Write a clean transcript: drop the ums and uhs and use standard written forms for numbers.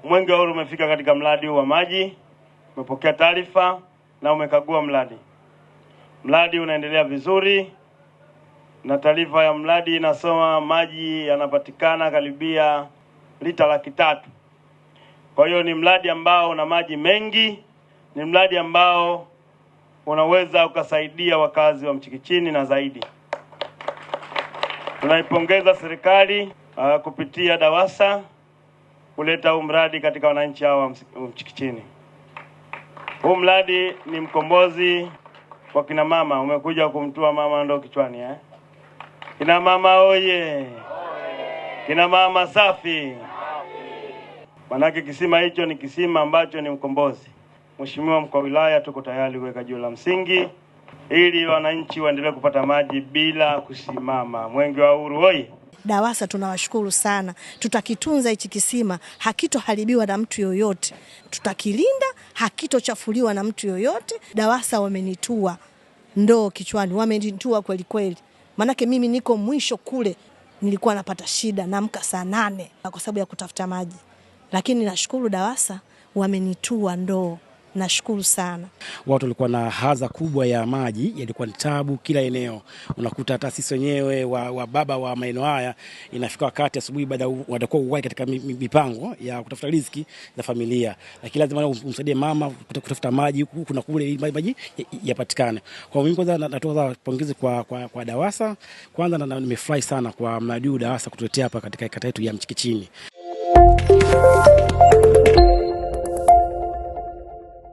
Mwenge wa Uhuru umefika katika mradi huu wa maji, umepokea taarifa na umekagua mradi. Mradi unaendelea vizuri na taarifa ya mradi inasoma maji yanapatikana karibia lita 300,000. Kwa hiyo ni mradi ambao una maji mengi, ni mradi ambao unaweza ukasaidia wakazi wa Mchikichini na zaidi. Tunaipongeza serikali kupitia DAWASA kuleta huu mradi katika wananchi hawa wa Mchikichini. Huu mradi ni mkombozi kwa kina mama, umekuja kumtua mama ndo kichwani Kina mama oye! Kina mama safi! Manake kisima hicho ni kisima ambacho ni mkombozi. Mheshimiwa mkuu wa wilaya, tuko tayari kuweka jiwe la msingi ili wananchi waendelee kupata maji bila kusimama. Mwenge wa Uhuru oye! DAWASA tunawashukuru sana. Tutakitunza hichi kisima, hakitoharibiwa na mtu yoyote. Tutakilinda, hakitochafuliwa na mtu yoyote. DAWASA wamenitua ndoo kichwani, wamenitua kweli kweli. Manake mimi niko mwisho kule, nilikuwa napata shida, naamka saa 8 kwa sababu ya kutafuta maji. Lakini nashukuru DAWASA wamenitua ndoo. Nashukuru sana. Watu walikuwa na haza kubwa ya maji, yalikuwa ni tabu kila eneo. Unakuta hata sisi wenyewe wa baba wa maeneo haya, inafika wakati asubuhi baada watakuwa uwai katika mipango ya kutafuta riziki za familia, lakini lazima umsaidie mama kutafuta maji huku na kule ili maji yapatikane. Kwa mimi kwanza natoa pongezi kwa DAWASA. Kwanza nimefurahi sana kwa mradi huu DAWASA kutuletea hapa katika kata yetu ya Mchikichini.